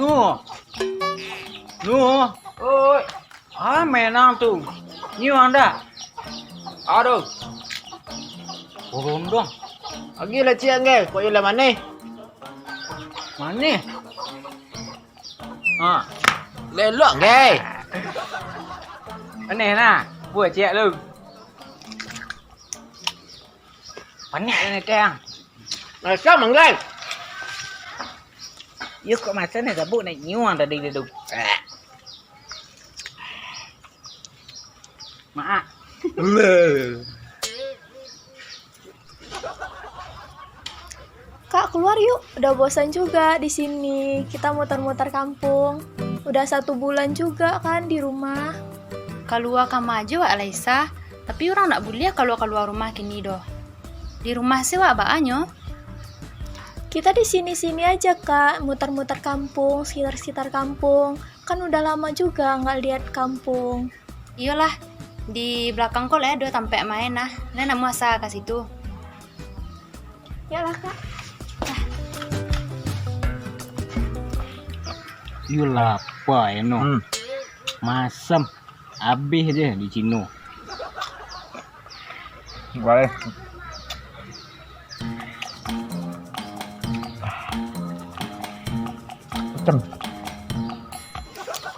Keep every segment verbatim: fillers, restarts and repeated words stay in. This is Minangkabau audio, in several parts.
Nuh. Nuh. Oi. Ah, menang tu. Nyium anda. Aduh. Burundung. Lagi lah ciek, Anggai. Kok iyo lah manih? Manih? Ha. Lelok, Anggai. Manih nah. Buah ciek lu. Panik lah ni, Tang. Masam, Anggai. Yo, kok masa ni sabuk nak nyium tadi dia tu. Maaf. Kak, keluar yuk. Udah bosan juga di sini. Kita mutar-mutar kampung. Udah satu bulan juga kan di rumah. Kalua kama ajo wak Laisa, tapi urang ndak buliah kalua-kalua rumah kini doh. Di rumah se wak baa nyo? Kita di sini-sini aja, Kak, mutar-mutar kampung, sekitar-sekitar kampung. Kan udah lama juga nggak lihat kampung. Iyolah, di belakang ko lah ado tampek main nah. Lah nak muasa ka situ. Yolah, Kak. Iyo lapa, Eno. Hmm. Masam. Abih je di Cino. Boleh. Macam.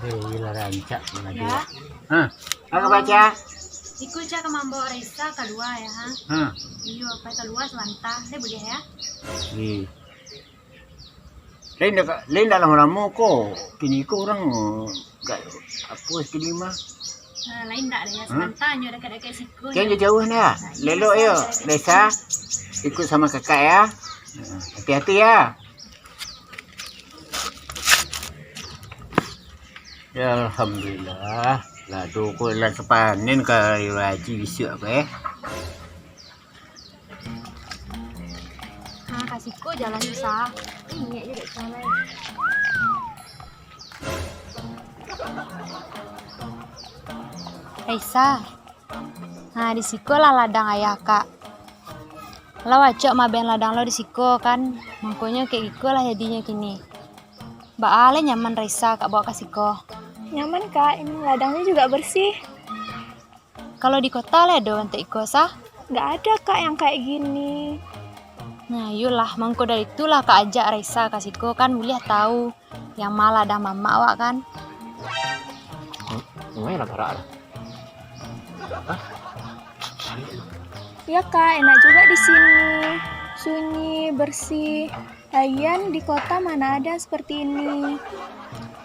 Eh, gila rancak. Ya. Ha, apa baca? Iko Ca ka mambawa Resa kalua, ya, ha? Ha. Iyo, pai kalua sabanta. Lai buliah, ya? Iya. Lain dak, lain dak lamo-lamo ko. Kini ko urang, eh, gak apo kini mah. Nah, lain dak dah ya, sabanta nyo dakek-dakek siko. Jan jauah dah. Lelok yo, Resa. Ikut sama kakak ya. Hati-hati ya. Ya, alhamdulillah. Lado ko lah sapanen ka Haji bisuak ko, eh. Ha, ka siko jalannyo, Sa. Ih, niat je dek salah. Hei, Sa. Ha, di siko lah ladang ayah, Kak. Lah acok maben ladang lo di siko, kan. Mangkonyo kek iko lah jadinyo kini. Baa lai nyaman Resa, Kak, bawa ka siko? Nyaman, Kak. Ini ladangnyo juga bersih. Kalau di kota lai ado bantuak iko, Sa? Nggak ada, Kak, yang kayak gini. Nah, iyolah, mangko dari itulah Kak ajak Resa ka siko, kan buliah tahu yang ma ladang mamak awak, kan? Hmm, lumayan lah barak lah. Hah? Iya, Kak, enak juga di sini. Sunyi, bersih. Lagian di kota mana ada seperti ini.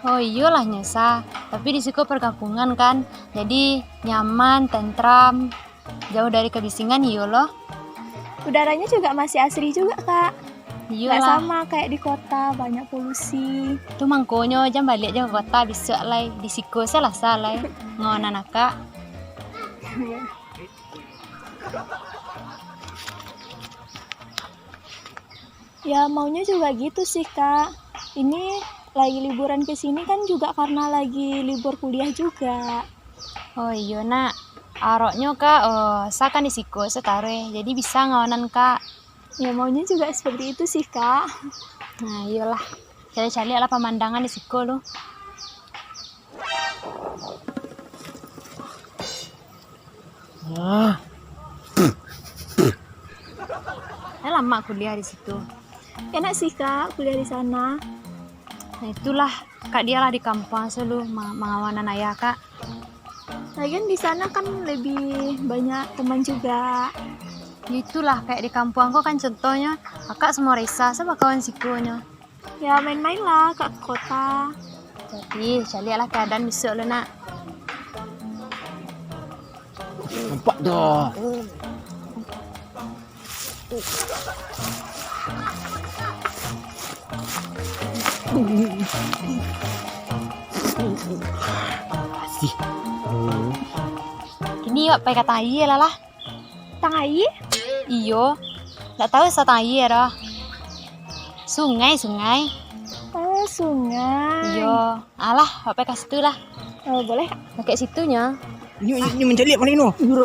Oh, iyolah nyo, Sa. Tapi di siko perkampungan kan, jadi nyaman, tentram, jauh dari kebisingan, iyo lo. Udaranya juga masih asri juga, Kak. Nggak Iyolah. sama kayak di kota, banyak polusi. Tu mangkonyo jan baliak jo ka kota bisuak lai. Di siko se lah, Sa, lai. Ngawanan akak. Ya, maunya juga gitu sih, Kak. Ini lagi liburan ke sini kan juga karena lagi libur kuliah juga. Oh iyo, Nak. Aroknyo, Kak, oh, Sa kan di siko sataruih, jadi bisa ngawanan, Kak. Ya, maunya juga seperti itu sih, Kak. Nah, iyolah. Caliak-caliak lah pamandangan di siko lu. Ah. Kan lamak kuliah di situ. Enak sih, Kak, kuliah di sana. Nah, itulah, Kak, dialah di kampuang selalu ma-, mangawanan ayah, Kak. Lagian di sana kan lebih banyak teman juga. Itulah, kayak di kampuang ko kan contohnya, Akak samo Resa, sa bakawan sikonyo. Ya, main-main lah, Kak, ke kota. Jadi, caliak lah keadaan besok lu, Nak. Nampak dah. Asih. Kini awak pai ka tang aia lah, lah. Tang aia? Iyo. Ndak tahu sa tang aia doh. Sungai, sungai. Oh, sungai. Iyo. Alah, awak pai ka situ lah. Oh, boleh. Dakek situ nyo. Nyo, nyo, nyo mancaliak mano ino? Iyo.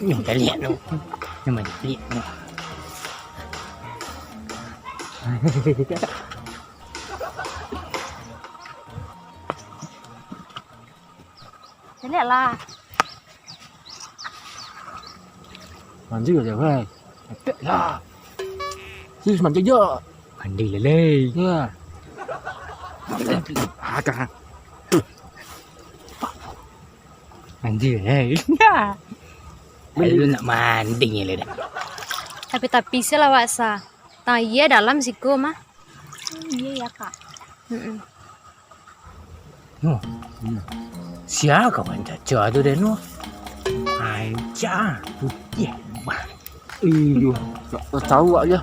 Nyo taliak tu. Nyo taliak tu. Taliak lah. Mandi aja, weh. Atek lah. Sis, mandi aja. Mandi lah, leh. Ya. Ada. Mandi lah, leh. Mandi. Lu nak mandi lah dah. Tapi-tapi se lah, Wak, sa. Tang aia dalam siko mah. Iyo, ya, Kak. Mm-mm. Noh, sia kawan Caca tu deh, noh. Ancak, putiah, bah. Iyo, tak tahu awak je.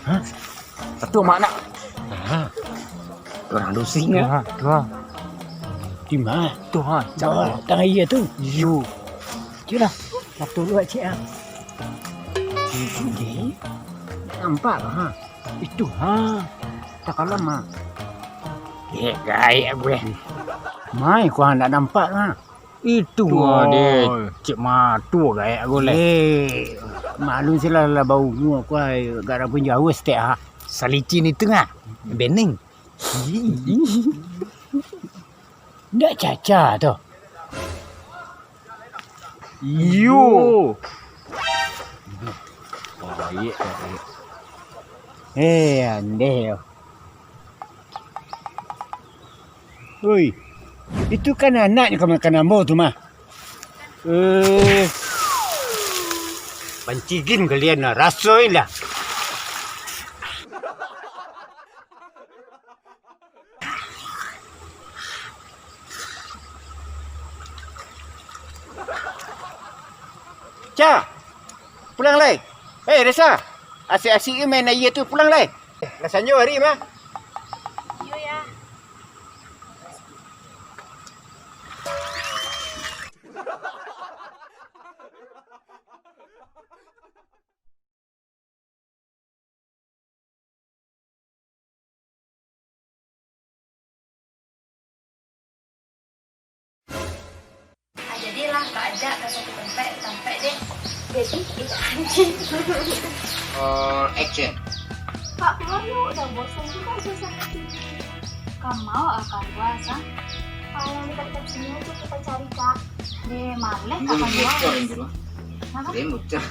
Hah? Satu mak nak. Ha. Urang dusing ah. Ha, tu ha. Di ma? Tu ha, cak. Bawah tangah aia tu. Iyo. Cubolah. Satu dua cek ah. Nampak ha. Itu ha. Takalam ha. Eh, gaek gue. Mai kau ndak nampak ha. Itu. Tuh, ah, deh, cek mah, tuh gaek aku leh. Eh, maklum sih lah, lah baumua aku ai, agak rampun jauh setek ah. Salicin itu ngah, bening. Ndak Caca tu. Iyo. Baik, baik. Eh, andeh yo. Oi, itu kan anaknyo kamanakan ambo tu mah. Eh, pancigin kalian lah, rasoin lah. Ca, pulang lai. Eh, Resa, asik-asik main aia tu, pulang lai. Lah sanjo hari mah. Iyo, ya. Ah, jadilah Kak ajak ka suatu tampek, tampek deh. Jadi, itu anjing. Roll action. Kak, keluar yuk, udah bosan juga suasana sini. Kak mau ah keluar, Sang? Ah, yang dekat-dekat sini aja kita cari, Kak. Deh, maleh Kak keluar. Dia muncul. Kenapa? Dia muncul.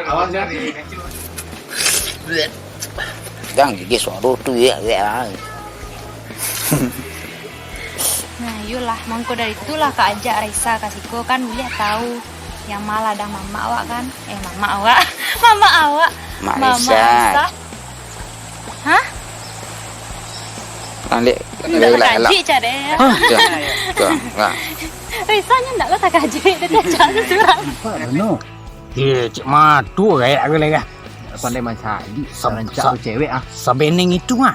Awas ya. Jangan gigit suara tu ya, ya. Nah, iyolah, mangko dari itulah Kak ajak Raisa ka siko, kan buliah tahu yang malah dah mamak awak kan. Eh, mamak awak. Mamak awak. Mak Mamak Raisa. Raisa. Hah? Ndak takajik cak deh. Hah? Tuh, tuh, nah. Raisa nyo ndak lah takajik, dia cak surang. Nampak benar. Eh, cik mah tu gaek aku lagi ah. Pandai mancari, rancak tu cewek ah. Sabeneng itu ah.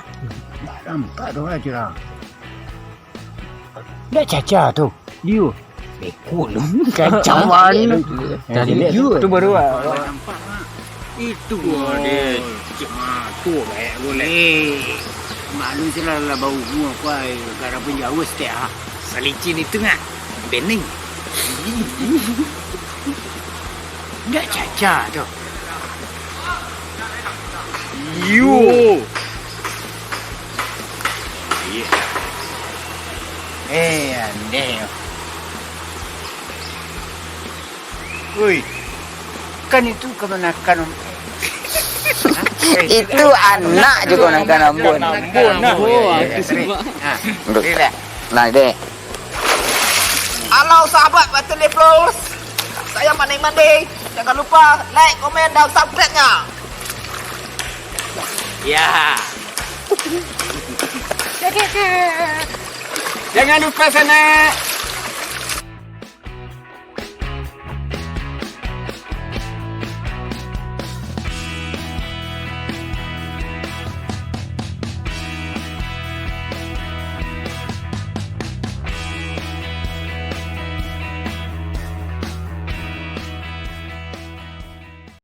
Nampak tu ah, Cira. Ndak Caca tu. Dio. Beko lu. Kacau banar. Tadi tu baru ah. Nampak ah. Itu deh, cik mah tu gaek aku leh. Maklum sih lah, lah baumua aku ai, agak rampun jauh setek ah. Salicin itu ngah, bening. Ndak Caca tu. Yo. Eh, andeh. Oi, kan itu kamanakan. Hah? Eh, itu anak juga kamanakan Ambon. Ambon, nah. Oh, aku sebab. Nah, deh. Halo sahabat Battle Plus, saya Maning Mandi. Jangan lupa like, komen, dan subscribe-nya. Ya. Jangan lupa sana.